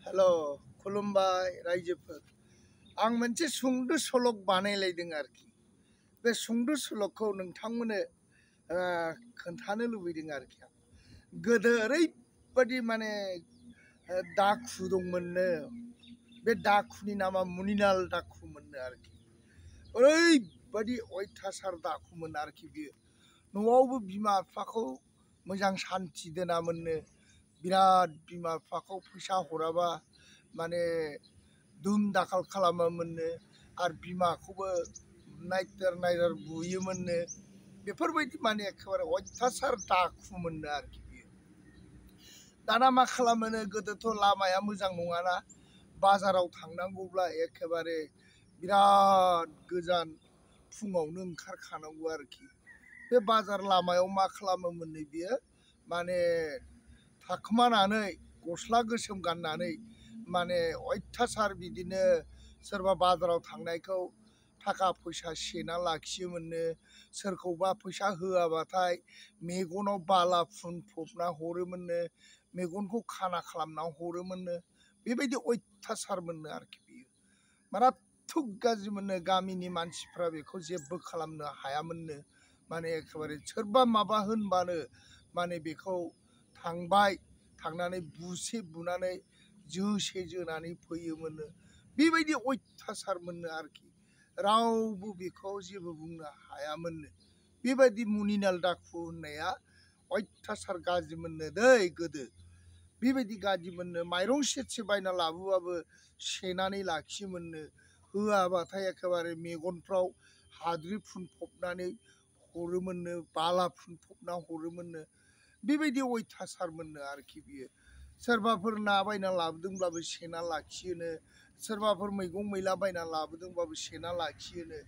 Hello खुलुमबाय रायजोफोर आं मोनसे सुंद' सल'क बानायलायदों आरोखि बे सुंद' सल'खौ नोंथांमोननो खोन्थानो लुबैदों आरोखि आं गोदो ओरैबादि माने दाखु दंमोननो बे दाखुनि नामा मुनिनाल दाखुमोननो आरोखि ओरैबादि अयथासार दाखुमोन आरोखि बियो न'आवबो बिमा बिफाखौ मोजां सान्थि दोनामोननो बिराद बिमा बिफाखौ फैसा हराबा माने दुम दाखाल खालामोमोननो आरो बिमाखौबो नायथार बुयोमोननो बेफोरबायदि माने एखेबारे अयथासार दाखुमोननो आरोखि बियो दाना मा खालामोनो गोदोथ' लामाया मोजां नङाना बाजाराव थांनांगौब्ला एखेबारे बिराद गोजान फुङावनो ओंखारखानांगौ आरोखि बे बाजार लामायाव मा खालामोमोननो बियो माने थाखोमानानै गस्ला गोसोम गाननानै माने अयथासार बिदिनो सोरबा बाजाराव थांनायखौ थाखा फैसा सेना लाखियोमोननो सोरखौबा फैसा होआबाथाय मेगनाव बाला फुनफबना हरोमोननो मेगनखौ खाना खालामना हरोमोननो बेबायदि अयथासारमोननो आरोखि बियो माराथुक गाज्रिमोननो गामिनि मानसिफ्रा बेखौ जेबो खालामनो हायामोननो माने एखेबारे सोरबा माबा होनबानो माने बेखौ थांबाय थांनानै बुनानै जोसे जोनानै फैयोमोननो बेबायदि अयथासारमोननो आरोखि रावबो बेखौ जेबो बुंनो हायामोननो बेबायदि मुनिनाल दाखु होननाया अयथासार गाज्रिमोननो दै गोदो बेबायदि गाज्रिमोननो माइरं सेरसे बायना लाबोबाबो सेनानै लाखियोमोननो होआबाथाय एखेबारे मेगनफ्राव हाद्रि फुनफबनानै हरोमोननो बाला फुनफबना हरोमोननो बेबायदि अयथासारमोननो आरोखि बियो सोरबाफोर ना बायना लाबोदोंब्लाबो सेना लाखियोनो सोरबाफोर मैगं मैला बायना लाबोदोंबाबो सेना लाखियोनो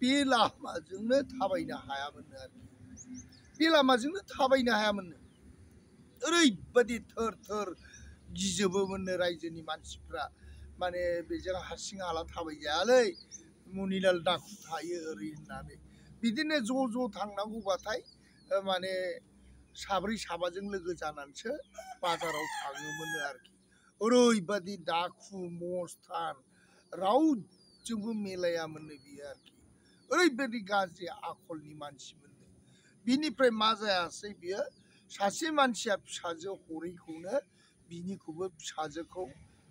बे लामाजोंनो थाबायनो हायामोननो आरोखि बे लामाजोंनो थाबायनो हायामोननो ओरैबादि थोर थोर गिजोबोमोननो रायजोनि मानसिफ्रा माने बेजों हारसिं हाला थाबायजायालै मुनिनाल दाखु थायो ओरै होननानै बिदिनो ज' थांनांगौबाथाय माने साब्रै साबाजों लोगो जानानैसो बाजाराव थाङोमोननो आरोखि ओरैबादि दाखु मस्तान रावजोंबो मिलायामोननो बियो आरोखि ओरैबादि गाज्रि आखलनि मानसिमोननो बिनिफ्राय मा जायासै बियो सासे मानसिया फिसाजो हरैखौनो बिनिखौबो फिसाजोखौ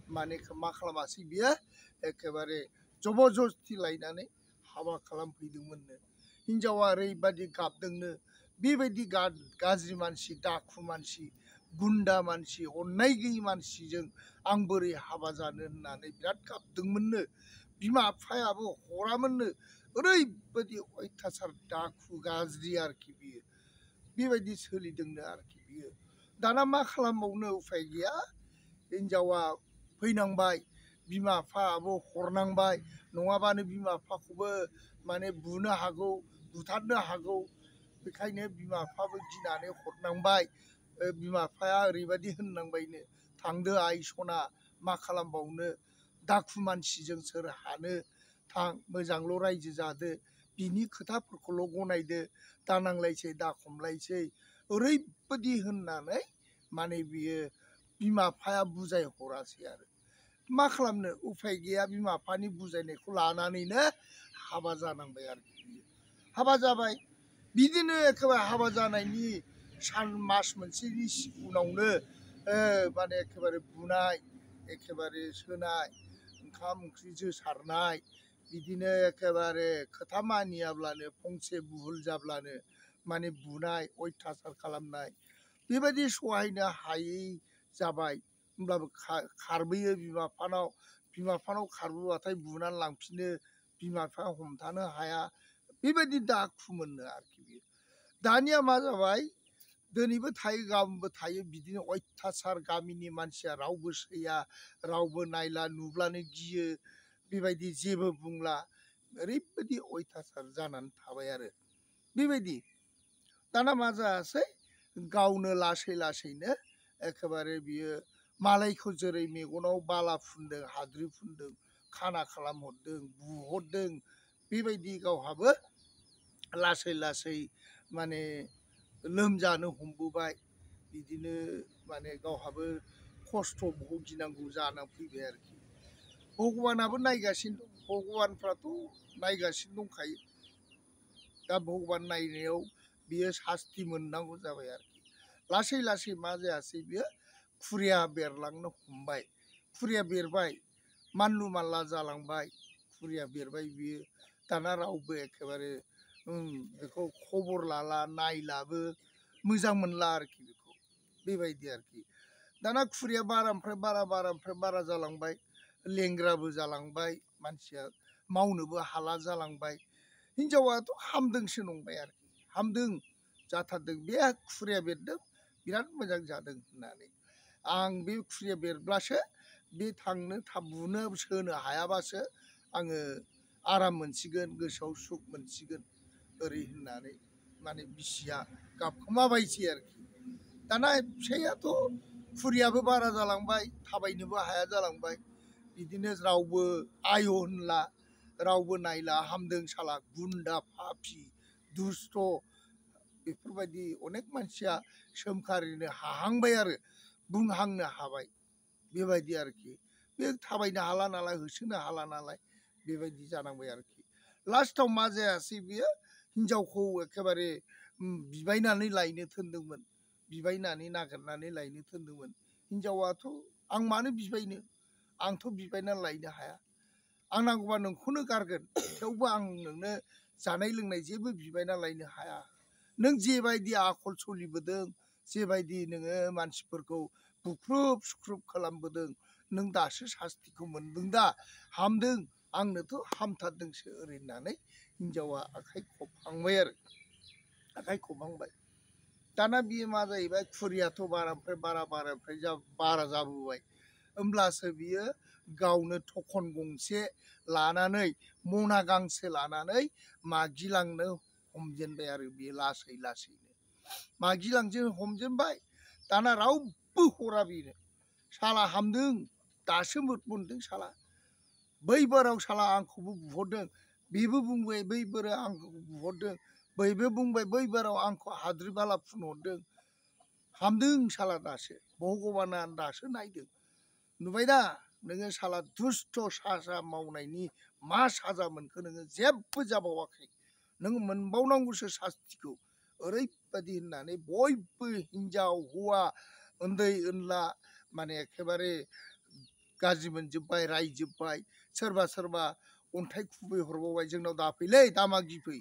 माने मा खालामासै बियो एखेबारे जबरदस्ति लायनानै हाबा खालामफैदोंमोननो हिनजावा ओरैबादि गाबदोंनो बेबायदि गाज्रि मानसि दाखु मानसि गुन्दा मानसि अननाय गैयि मानसिजों आं बोरै हाबा जानो होननानै बिराद गाबदोंमोननो बिमा बिफायाबो हरामोननो ओरैबायदि अयथासार दाखु गाज्रि आरोखि बियो बेबायदि सोलिदोंनो आरोखि बियो दाना मा खालामबावनो उफाय गैया हिनजावा फैनांबाय बिमा बिफायाबो हरनांबाय नङाबानो बिमा बिफाखौबो माने बुनो हागौ बुथारनो हागौ बेखायनो बिमा बिफाबो गिनानै हरनांबाय बिमा बिफाया ओरैबायदि होननांबायनो थांदो आइ सना मा खालामबावनो दाखु मानसिजों सोर हानो थां मोजांल' रायजो जादो बिनि खोथाफोरखौल' गनायदो दा नांलायसै दा खमलायसै ओरैबायदि होननानै माने बियो बिमा बिफाया बुजायहरासै आरो मा खालामनो उफाय गैया बिमा बिफानि बुजायनायखौ लानानैनो हाबा जानांबाय आरोखि बियो हाबा जाबाय बिदिनो एखेबारे हाबा जानायनि मास मोनसेनि उनावनो माने एखेबारे बुनाय एखेबारे सोनाय ओंखाम ओंख्रि जोसारनाय बिदिनो एखेबारे खोथा मानियाब्लानो फंसे भुल जाब्लानो माने बुनाय अयथासार खालामनाय बेबायदि सहायनो हायै जाबाय होमब्लाबो खारबोयो बिमा बिफानाव खारबोबाथाय बुनानै लांफिनो बिमा बिफाया हमथानो हाया बेबायदि दाखुमोननो आरोखि बियो दानिया मा जाबाय दिनैबो थायो गाबोनबो थायो बिदिनो अयथासार गामिनि मानसिया रावबो सैया रावबो नायला नुब्लानो गियो बेबायदि जेबो बुंला ओरैबायदि अयथासार जानानै थाबाय आरो बेबायदि दाना मा जायासै गावनो लासैनो एखेबारे बियो मालायखौ जेरै मेगनाव बाला फुनदों हाद्रि फुनदों खाना खालामहरदों बुहरदों बेबायदि गावहाबो लासै माने लोमजानो हमबोबाय बिदिनो माने गावहाबो खस्थ' भुगिनांगौ जाना फैबाय आरोखि भगबानाबो नायगासिनो दं भगबानफ्राथ' नायगासिनो दंखायो दा भगबान नायनायाव बियो सास्ति मोननांगौ जाबाय आरोखि लासै लासै मा जायासै बियो खुरिया बेरलांनो हमबाय खुरिया बेरबाय मानलु मानला जालांबाय खुरिया बेरबाय बियो दाना रावबो एखेबारे बेखौ खबर लाला नायलाबो मोजां मोनला आरोखि बेखौ बेबायदि आरोखि दाना खुरिया बारानिफ्राय बारा जालांबाय लेंग्राबो जालांबाय मानसिया मावनोबो हाला जालांबाय हिनजावाथ' हामदोंसो नंबाय आरोखि हामदों जाथारदों बे खुरिया बेरदों बिराद मोजां जादों होननानै आं बे खुरिया बेरब्लासो बे थांनो बुनो सोनो हायाबासो आङो आराम मोनसिगोन गोसोआव सुख मोनसिगोन ओरै होननानै माने बिसिया गाबखोमाबायसै आरोखि दाना फिसाइयाथ' खुरियाबो बारा जालांबाय थाबायनोबो हाया जालांबाय बिदिनो रावबो आय' होनला रावबो नायला हामदों साला गुन्दा फाफि दुस्थ' बेफोरबायदि अनेक मानसिया सोमखारिनो हाहांबाय आरो बुंहांनो हाबाय बेबायदि आरोखि बे थाबायनो हाला नालाय होसोनो हाला नालाय बेबायदि जानांबाय आरोखि लास्टाव मा जायासै बियो हिनजावखौ एखेबारे बिबायनानै लायनो थोनदोंमोन बिबायनानै नागिरनानै लायनो थोनदोंमोन हिनजावाथ' आं मानो बिबायनो आंथ' बिबायनानै लायनो हाया आं नांगौबा नोंखौनो गारगोन थेवबो आं नोंनो जानाय लोंनाय जेबो बिबायना लायनो हाया नों जेबायदि आखल सोलिबोदों जेबायदि नोङो मानसिफोरखौ बुख्रुब सुख्रुब खालामबोदों नों दासो सास्तिखौ मोनदों दा हामदों आंनोथ' हामथारदोंसो ओरै होननानै हिनजावा आखाइ खबहांबाय आरो आखाइ खबहांबाय दाना बियो मा जाहैबाय खुरियाथ' बारानिफ्राय बारा जाबोबाय होमब्लासो बियो गावनो थखन गंसे लानानै मना गांसे लानानै मागिलांनो हमजेनबाय आरो बियो लासै लासैनो मागिलांनो हमजेनबाय दाना रावबो हरा बेनो साला हामदों दासो मोनदों साला बै बाराव साला आंखौबो बुहरदों बेबो बुंबाय बै बाराव आंखौ बुहरदों बैबो बुंबाय बै बाराव आंखौ हाद्रि बाला फुनहरदों हामदों साला दासो भगबाना दासो नायदों नुबाय दा नोङो साला दुस्थ' साजा मावनायनि मा साजा मोनखो नोङो जेबो जाबावाखै नों मोनबावनांगौसो सास्तिखौ ओरैबायदि होननानै बयबो हिनजाव हौवा उन्दै उनला माने एखेबारे गाज्रि मोनजोब्बाय रायजोब्बाय सोरबा अन्थाइ खुबै हरबावबाय जोंनाव दाफैलै दामागिफै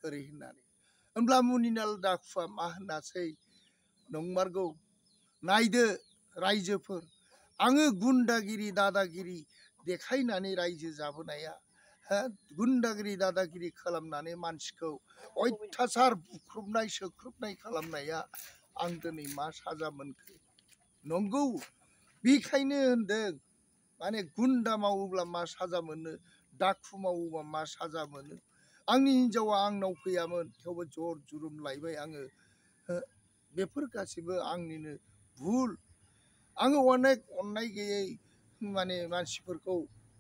ओरै होननानै होमब्ला मुनिनाल दाखुआ मा होनासै नंमारगौ नायदो रायजोफोर आङो गुन्दागिरि दादागिरि देखायनानै रायजो जाबोनाया गुन्दागिरि दादागिरि खालामनानै मानसिखौ अयथासार बुख्रुबनाय सोख्रुबनाय खालामनाया आं दिनै मा साजा मोनखो नंगौ बेखायनो होनदों माने गुन्दा मावोब्ला मा साजा मोनो दाखु मावोब्ला मा साजा मोनो आंनि हिनजावा आंनाव फैयामोन थेवबो जर जुरुम लायबाय आङो बेफोर गासैबो आंनिनो भुल आङो अनेक अननाय गैयै माने मानसिफोरखौ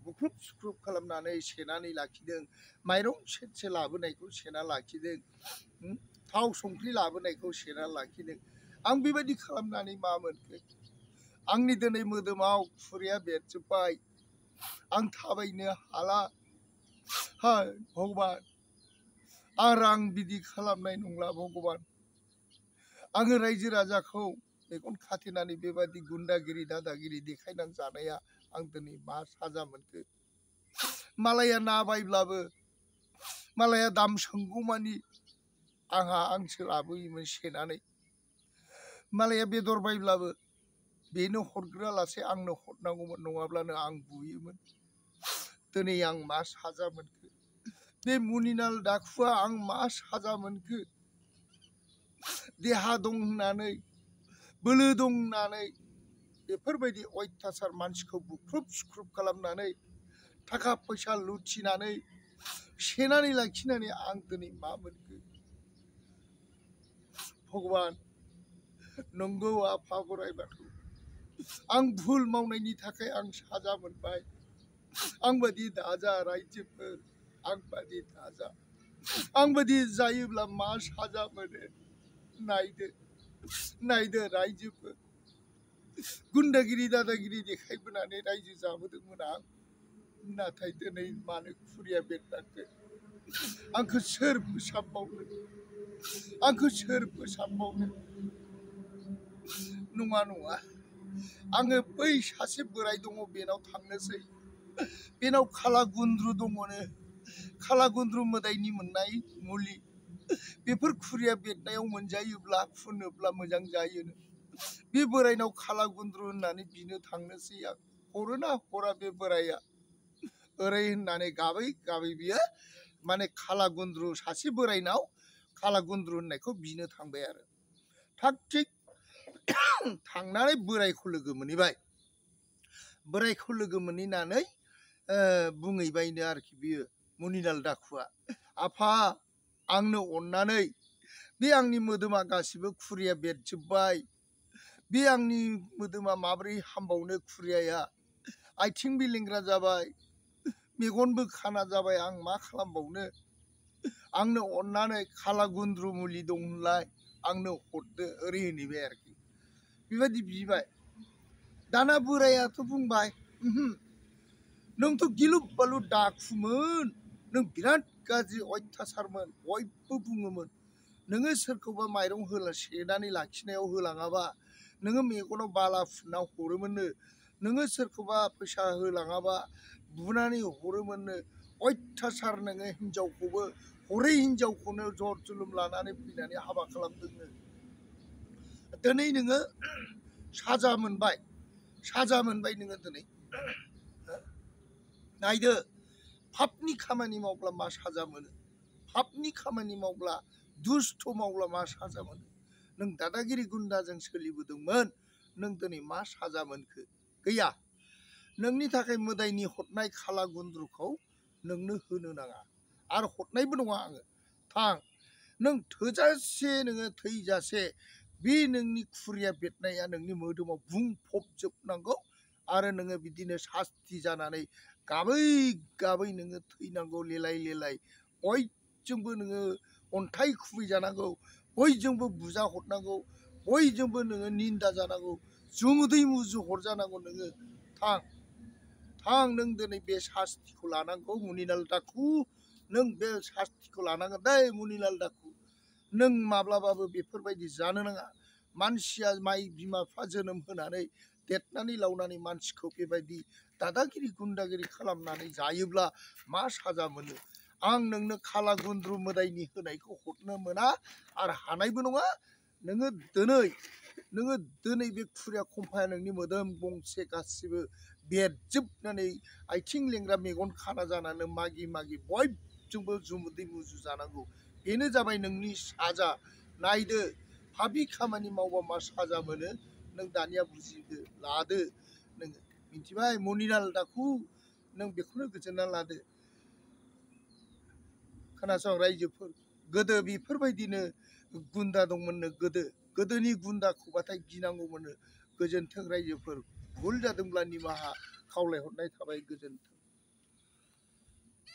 बुख्रुब सुख्रुब खालामनानै सेनानै लाखिदों माइरं सेरसे लाबोनायखौ सेना लाखिदों थाव संख्रि लाबोनायखौ सेना लाखिदों आं बेबायदि खालामनानै मा मोनखो आंनि दिनै मोदोमाव खुरिया बेरजोब्बाय आं थाबायनो हाला हाय भगबान आरो आं बिदि खालामनाय नंला भगबान आङो रायजो राजाखौ मेगन खाथेनानै बेबायदि गुन्दागिरि दादागिरि देखायनानै जानाया आं दिनै मा साजा मोनखो मालाया ना बायब्लाबो मालाया दाम सोंगौमानि आंसो लाबोयोमोन सेनानै मालाया बेदर बायब्लाबो बेनो हरग्रा लासे आंनो हरनांगौमोन नङाब्लानो आं बुयोमोन दिनै आं मा साजा मोनखो बे मुनिनाल दाखुआ आं मा साजा मोनखो देहा दं होननानै बोलो दं होननानै बेफोरबायदि अयथासार मानसिखौ बुख्रुब सुख्रुब खालामनानै थाखा फैसा लुथिनानै सेनानै लाखिनानै आं दिनै मा मोनखो भगबान नंगौ आफा बोराइ बाथौ आं भुल मावनायनि थाखाय आं साजा मोनबाय आंबादि दाजा रायजोफोर आंबादि दाजा आंबादि जायोब्ला मा साजा मोनो नायदो रायजोफोर गुन्दागिरि दादागिरि देखायबोनानै रायजो जाबोदोंमोन आं। नाथाय दिनै मानो खुरिया बेरनांखो? आंखौ सोर फोसाबबावनो? आंखौ सोर फोसाबबावनो? नङा नङा, आङो बै सासे बोराय दङ बेनाव थांनोसै। बेनाव खाला गुन्द्रु दङनो, खाला गुन्द्रु मोदायनि मोननाय मुलि। बेफोर खुरिया बेरनायाव मोनजायोब्ला फुनोब्ला मोजां जायोनो। बे बोरायनाव खाला गुन्द्रु होननानै बिनो थांनोसै आं। हरोना हरा बे बोराया? ओरै होननानै गाबै गाबै बियो माने खाला गुन्द्रु सासे बोरायनाव खाला गुन्द्रु होननायखौ बिनो थांबाय आरो। थाग थिग थांनानै बोरायखौ लोगो मोनहैबाय। बोरायखौ लोगो मोनहैनानै बुंहैबायनो आरोखि बियो मुनिलाल दाखुआ, आफा आंनो अननानै बे आंनि मोदोमा गासिबो खुरिया बेरजोब्बाय। बे आंनि मोदोमा माबोरै हामबावनो खुरियाया? आथिं बेलेंग्रा जाबाय, मेगनबो खाना जाबाय, आं मा खालामबावनो? आंनो अननानै खाला गुन्द्रु मुलि दं होनलाय आंनो हरदो, ओरै होनहैबाय आरोखि। बेबायदि बिबाय। दाना बोरायाथ' बुंबाय, नोंथ' गिलु बालु दाखुमोन, नों बिराद गाज्रि अयथासारमोन, बयबो बुङोमोन नोङो सोरखौबा माइरं सेनानै लाखिनायाव होलाङाबा नोङो मेगनाव बाला फुनना हरोमोननो, नोङो सोरखौबा फैसा होलाङाबा बुनानै हरोमोननो, अयथासार नोङो हिनजावखौबो हरै हिनजावखौनो जर जुलुम लानानै फैनानै हाबा खालामदोंनो। दिनै नोङो साजा मोनबाय, साजा मोनबाय नोङो दिनै। नायदो, पापनि खामानि मावब्ला मा साजा मोनो, पापनि खामानि मावब्ला दुस्थ मावब्ला मा साजा मोनो। नों दादागिरि गुन्दाजों सोलिबोदोंमोन, नों दिनै मा साजा मोनखो? गैया। नोंनि थाखाय मोदायनि हरनाय खाला गुन्द्रुखौ नोंनो होनो नाङा, आरो हरनायबो नङा आङो। थां, नों थोजासे नोङो थैजासे बे नोंनि खुरिया बेरनाया नोंनि मोदोमाव बुंफबजोबनांगौ, आरो नोङो बिदिनो सास्ति जानानै गाबै गाबै नोङो थैनांगौ लेलाय लेलाय। बयजोंबो नोङो अन्थाइ खुबैजानांगौ, बयजोंबो बुजा हरनांगौ, बयजोंबो नोङो निन्दा जानांगौ, जुमुदै मुजु हरजानांगौ नोङो। थां, थां, नों दिनै बे सास्तिखौ लानांगौ मुनिलाल दाखु, नों बे सास्तिखौ लानांगोन दै मुनिलाल दाखु। नों माब्लाबाबो बेफोरबायदि जानो नाङा। मानसिया माइ बिमा बिफा जोनोम होनानै देरनानै लावनानै मानसिखौ बेबायदि दादागिरि गुन्दागिरि खालामनानै जायोब्ला मा साजा मोनो? आं नोंनो खाला गुन्द्रु मोदायनि होनायखौ हरनो मोना आरो हानायबो नङा। नोङो दिनै बे खुरिया खम्फाया नोंनि मोदोम गंसे गासिबो बेरजोबनानै आथिं लेंग्रा मेगन खाना जानानै मागि मागि बयजोंबो जुमुदै मुजु जानांगौ। बेनो जाबाय नोंनि साजा। नायदो, पापि खामानि मावबा मा साजा मोनो, नों दानिया बुजिदो, लादो नोङो। मिथिबाय मुनिलाल दाखु, नों बेखौनो गोजोनना लादो। खोनासं रायजोफोर, गोदो बेफोरबायदिनो गुन्दा दंमोननो, गोदोनि गुन्दाखौबाथाय गिनांगौमोननो। गोजोन्थों रायजोफोर, भुल जादोंब्ला निमाहा खावलायहरनाय थाबाय, गोजोन्थों।